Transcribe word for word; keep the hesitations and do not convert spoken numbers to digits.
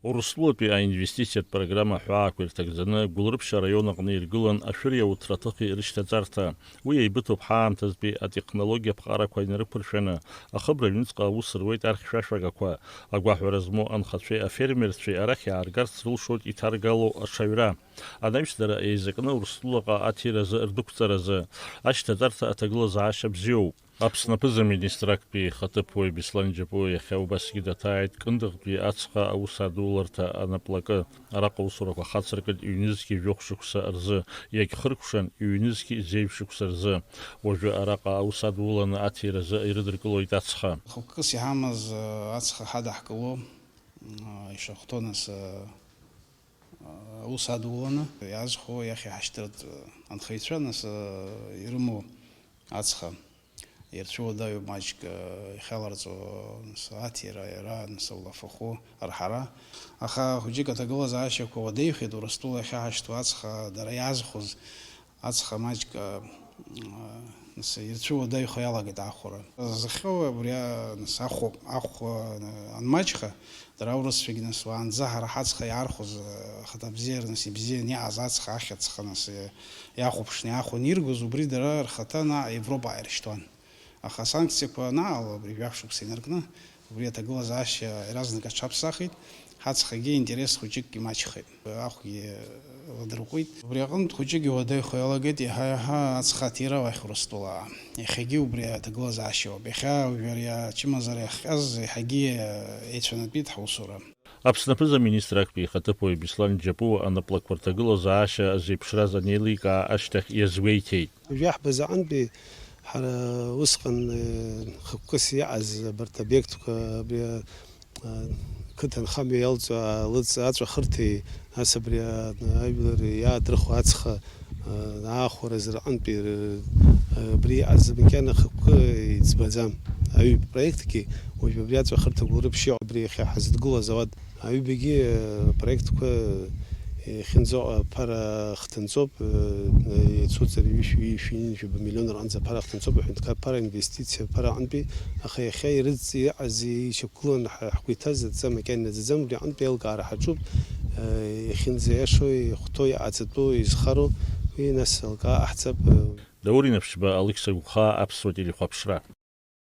Урыстәылатәи аинвестициатә программа аҳәаақәа ирҭагӡаны Гәылрыԥшь араион аҟны иргылан ашәыри ауҭраҭыхи рышьҭаҵарҭа. Уи еибыҭоуп ҳаамҭазтәи атехнологиа ԥҟарақәа инарықәыршәаны, ахыбра аҩныҵҟа аус руеит архьшәашәагақәа. Агәаҳәара змоу анхацәеи афермерцәеи арахь иааргарц рылшоит иҭаргало аҽаҩра. Анаҩс дара еизакны Урыстәылаҟа аҭиразы рдәықәҵаразы. Ашьҭаҵарҭа аҭагылазаашьа бзиоуп. Аԥсны аԥыза-министр актәи ихаҭыԥуаҩ Беслан Џьапуа иахьа убасгьы даҭааит Кындыӷтәи ацха аус адуларҭа анаплакы. Араҟа аусурақәа хацыркит ҩнызқьи жәохә шықәса рзы, иагьхыркәшан ҩнызқьи зеижә шықәса рзы. Уажәы араҟа аус адуланы аҭиразы ирыдыркылоит ацха. Хықәкыс иҳамаз, ацха ҳадаҳкыло, ишахәҭоу нас, аус адуланы, иаазхәо иахь иҳашьҭыртә анхаҩцәа, нас, ирымоу ацха ирцәуадаҩуп маҷк, ихьаларҵо, нас, аҭира, иара, нас, лафахәы арҳара. Аха хәыҷык аҭагылазаашьақәа уадаҩхеит, Урыстәыла иахьаҳашьҭуа ацха дара иаазхәоз ацха маҷк, а, нас, ирцәуадаҩхо иалагеит аахәара. Зыхьоу абри, а, нас, ахәа, ахәа, а, анмаҷха, дара аурысцәагьы, нас, уаанӡа ҳара ҳацха иаархәоз, а, ахаҭабзиара, нас, ибзиан иааз ацха, ахьаҵха, нас, иа-, иахәаԥшны иаахәаны иргоз, убри дара рхаҭа наҟ Европа ааиршьҭуан. Аха асанкциақәа анаало, абри жәаф шықәса инаркны, убри аҭагылазаашьа иаразнак аҽаԥсахит, ҳацхагьы интерес хәыҷык имаҷхеит, ахәгьы ладырҟәит. Убри аҟынтә хәыҷык иуадаҩхо иалагеит, иаҳа-иаҳа ацха аҭира уахь Урыстәылаа. Иахьагьы убри аҭагылазаашьоуп. Иахьа уажәы ари ачымазара иахҟьаз еиҳагьы еицәанатәит ҳусура. Аԥсны аԥыза-министр актәи ихаҭыԥуаҩ Беслан Џьапуа анаплакқәа рҭагылазаашьа азеиԥшраз анеиликаа ашьҭахь иазгәеиҭеит. Жәаҳбаз аҟынтәи ҳара усҟан, э, хықәкыс иааз абарҭ обиектқәа, абри, а, а, қыҭанхамҩа иалҵуа, а, лыҵ-, аҵәахырҭеи, нас абри, а, ажәлар иаадрыхуа ацха, а, аахәара азы рҟынтәи, р-, а, абри иааз макьана хықәкы иӡбаӡам. Аҩбатәи проектгьы, уажә абри аҵәахырҭа Гәылрыԥшь иҟоуп, абри иахьа ҳазыдгылаз ауада. Аҩбагьы, э, проектқәа, э, иахьынӡаҟоу аԥара хҭынҵоуп, э, э, иацуҵар ҩышә-, ҩышәи ҩынҩажәаба миллион рҟынӡа аԥара хҭынҵоуп, аҳәынҭқар ԥара, инвестициа ԥара аҟынтәи, аха иахьа ирыдҵ-, иҟаз ишьақәгылан ҳа-, ҳгәы иҭаз аҵа макьана инаӡаӡам, убри аҟынтәи аилкаара ҳаҿуп, э, иахьынӡаиашоу, ихәҭоу, иҟаҵатәу, изхароу, уи нас алкаа ҟаҳҵап, э. Даур Инаԥшьба, Алықьса Гәхаа, Аԥсуа телехәаԥшра.